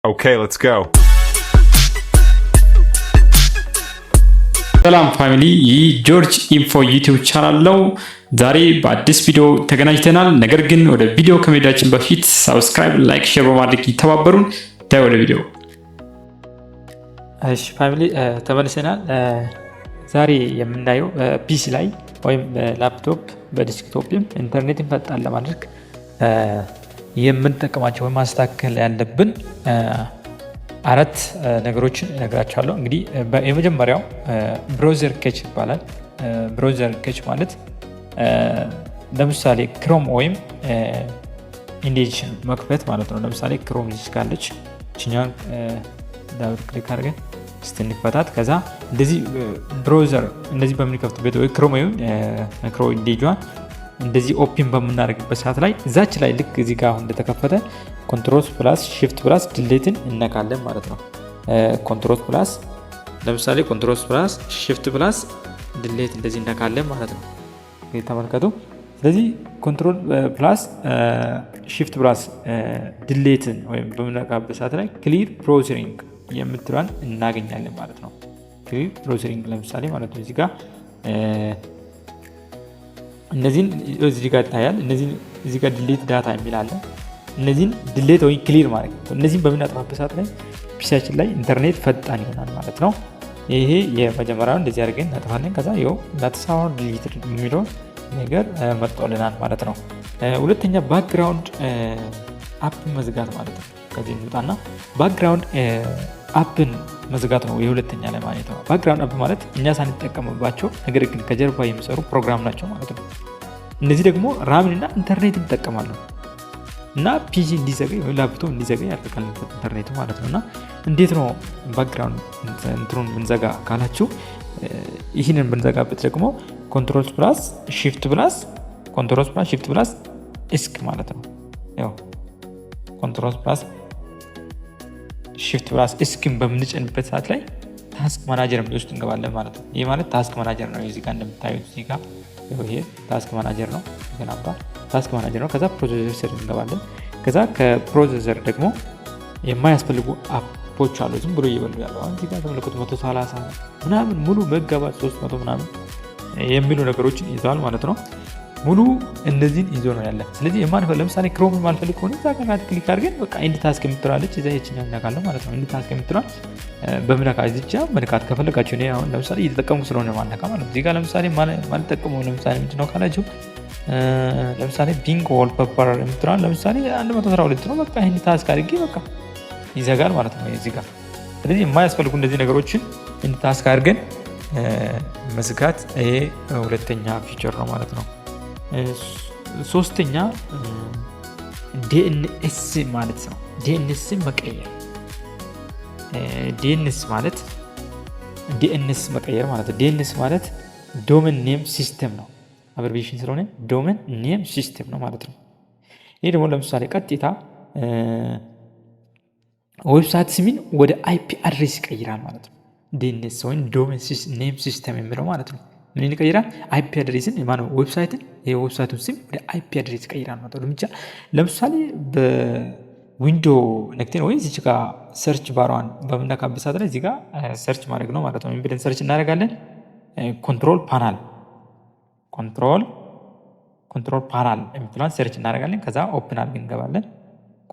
Okay, let's go. ሰላም family፣ ይህ ጆርጅ ኢንፎ ዩቲዩብ ቻናል ነው። ዛሬ በአዲስ ቪዲዮ ተገናኝተናል። ነገር ግን ወደ ቪዲዮ ከመሄዳችን በፊት subscribe፣ like፣ share በማድረግ ይተባበሩን። ታይ ወደ ቪዲዮ። እሺ family፣ ተመልሰናል። ዛሬ የምናየው PC ላይ ወይም በ laptop፣ በ desktop ም ኢንተርኔትን ፈጣን ለማድረግ የምንጠቀማቸው ወይም ማስተካከል ያለብን አራት ነገሮችን እነግራችኋለሁ። እንግዲህ የመጀመሪያው browser cache ይባላል። Browser cache ማለት ለምሳሌ Chrome ወይም Edge ን መክፈት ማለት ነው። ለምሳሌ Chrome እዚህ ካለች ችኛን double click አድርገን ስትንፈታት ከዛ እንደዚህ browser እንደዚህ በምንከፍትበት ወይ Chrome ወይም ማይክሮ ኢንዴጇን እንደዚህ open በምናደርግበት ሰዓት ላይ እዛች ላይ ልክ እዚህ ጋር አሁን እንደተከፈተ control plus shift plus delete ን እነካለን ማለት ነው። Control plus፣ ለምሳሌ control plus shift plus delete እንደዚህ እነካለን ማለት ነው። ተመልከቱ። ስለዚህ control plus shift plus delete ን ወይም በምነካበት ሰዓት ላይ clear browsing የምትሏን እናገኛለን ማለት ነው። Clear browsing ለምሳሌ ማለት ነው። እዚህ ጋር እነዚህን እዚህ ጋር ይታያል። እነዚህን እዚህ ጋር delete data የሚል አለ። እነዚህን delete ወይ clear ማለት ነው። እነዚህን በምናጠፋበት ሰዓት ላይ PC ያችን ላይ ኢንተርኔት ፈጣን ይሆናል ማለት ነው። ይሄ የመጀመሪያውን እንደዚህ አድርገን እናጠፋለን። ከዛ ይኸው that's delete የሚለው ነገር መጥቶልናል ማለት ነው። ሁለተኛ background app መዝጋት ማለት ነው። ከዚህ እንውጣና background app ን መዝጋት ነው የሁለተኛ ላይ ማለት ነው። Background app ማለት እኛ ሳንጠቀምባቸው ነገር ግን ከጀርባ የሚሰሩ ፕሮግራም ናቸው ማለት ነው። እነዚህ ደግሞ RAM ን እና ኢንተርኔትን ይጠቀማሉ እና PC እንዲዘገይ ወይ ላፕቶፕ እንዲዘገይ ያደርጋል ኢንተርኔቱ ማለት ነው። እና እንዴት ነው background እንትኑን ብንዘጋ ካላችሁ፣ ይህንን ብንዘጋበት ደግሞ control plus shift plus esc ማለት ነው። ያው control plus shift plus esc ን በምንጭንበት ሰዓት ላይ task manager ውስጥ እንገባለን ማለት ነው። ይህ ማለት task manager ነው። እዚህ ጋር እንደምታዩት እዚህ ጋር ይሄ task manager ነው። ገናባ task manager ነው። ከዛ processor ስር እንገባለን። ከዛ ከ processor ደግሞ የማያስፈልጉ app ኦች አሉ። ዝም ብሎ እየበሉ ያለው አሁን እዚህ ጋር ተመልከቱ፣ 130 ምናምን ሙሉ መጋባት 300 ምናምን የሚሉ ነገሮችን ይዘዋል ማለት ነው። ሙሉ እነዚህን ይዞ ነው ያለ። ስለዚህ የማንፈልግ፣ ለምሳሌ Chrome የማንፈልግ ከሆነ እዛ ጋር right click አድርገን በቃ end task የምትላለች እዛ የችኛው እነካለን ማለት ነው። End task የምትለዋል በምነካ እዚቻ መንካት ከፈለጋችሁ፣ እኔ አሁን ለምሳሌ እየተጠቀምኩ ስለሆነ ማነካ ማለት ነው። እዚህ ጋር ለምሳሌ ማልጠቀመው ለምሳሌ ምንድን ነው ካላችሁ፣ ለምሳሌ Bing wallpaper የምትለዋል ለምሳሌ 112 ነው። በቃ end task አድርጌ በቃ ይዘጋል ማለት ነው እዚህ ጋር። ስለዚህ የማያስፈልጉ እንደዚህ ነገሮችን end task አድርገን መዝጋት ይሄ ሁለተኛ feature ነው ማለት ነው። ሶስተኛ DNS ማለት ነው። DNS መቀየር፣ DNS ማለት DNS መቀየር ማለት ነው። DNS ማለት domain name system ነው። Abbreviation ስለሆነ domain name system ነው ማለት ነው። ይህ ደግሞ ለምሳሌ ቀጥታ website ስምን ወደ IP address ይቀይራል ማለት ነው። DNS ወይም domain name system የሚለው ማለት ነው። ምን ይቀይራል? IP address ን፣ ማነው website ን፣ የ website ኡን ስም ወደ IP address ይቀይራል ማለት ነው። ለምሳሌ በ window ነክቴን ወይ እዚች ጋር search bar ሯን በምነካበት ሰዓት ላይ እዚህ ጋር search ማድረግ ነው ማለት ነው። ምን ብለን search እናደርጋለን? Control panel የምትለዋን search እናደርጋለን። ከዛ open አድርገን እንገባለን።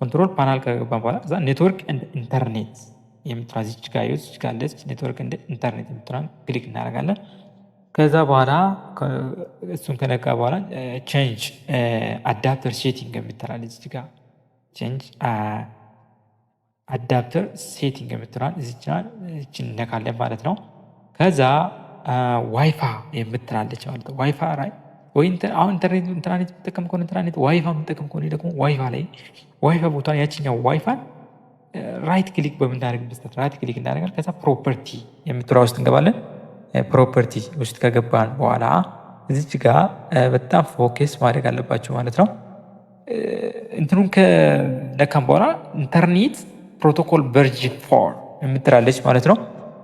Control panel ከገባን በኋላ ከዛ network and internet የምትለዋ እዚች ጋር እዚች ጋር አለች። Network and internet የምትለዋን click እናደርጋለን። ከዛ በኋላ እሱን ከነካ በኋላ change adapter setting የምትላለች፣ እዚች ጋር change adapter setting የምትለዋን እዚችን እነካለን ማለት ነው። ከዛ ዋይፋ የምትላለች ማለት ነው። ዋይፋ ወይ አሁን ኢንተርኔት የምጠቀም ከሆነ ኢንተርኔት፣ ዋይፋ የምጠቀም ከሆነ ደግሞ ዋይፋ ላይ ዋይፋ ቦታ ያችኛው WiFi ን right click በምናደርግበት right click እናደርጋለን። ከዛ property የምትለዋ ውስጥ እንገባለን። Property ውስጥ ከገባን በኋላ እዚች ጋር በጣም focus ማድረግ አለባቸው ማለት ነው። እንትኑን ከነካም በኋላ internet protocol version 4 የምትላለች ማለት ነው።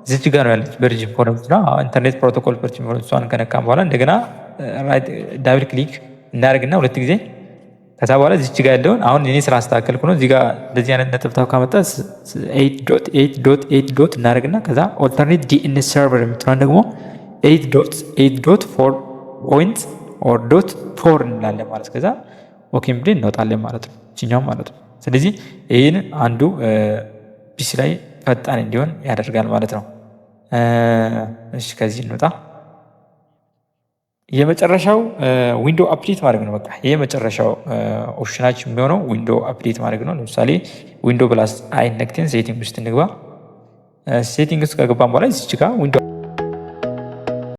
እዚች ጋር ነው ያለች version 4 የምትለዋ፣ internet protocol version 4። እሷን ከነካም በኋላ እንደገና double click እናደርግና ሁለት ጊዜ ከዛ በኋላ እዚች ጋር ያለውን አሁን እኔ ስላስተካከልኩ ነው። እዚህ ጋር እንደዚህ አይነት ነጠብጣብ ካመጣ 8.8.8. እናደርግና ከዛ alternate DNS server የምትለዋን ደግሞ 8.8.4 point or .4 እንላለን ማለት፣ ከዛ okay ብለን እንወጣለን ማለት ነው። ይችኛው ማለት ነው። ስለዚህ ይህን አንዱ PC ላይ ፈጣን እንዲሆን ያደርጋል ማለት ነው። እሺ፣ ከዚህ እንውጣ። የመጨረሻው window update ማድረግ ነው። በቃ ይሄ የመጨረሻው option ኣችን የሚሆነው window update ማድረግ ነው። ለምሳሌ window plus I ነክተን setting ውስጥ እንግባ። Setting ውስጥ ከገባን በኋላ እዚች ጋር window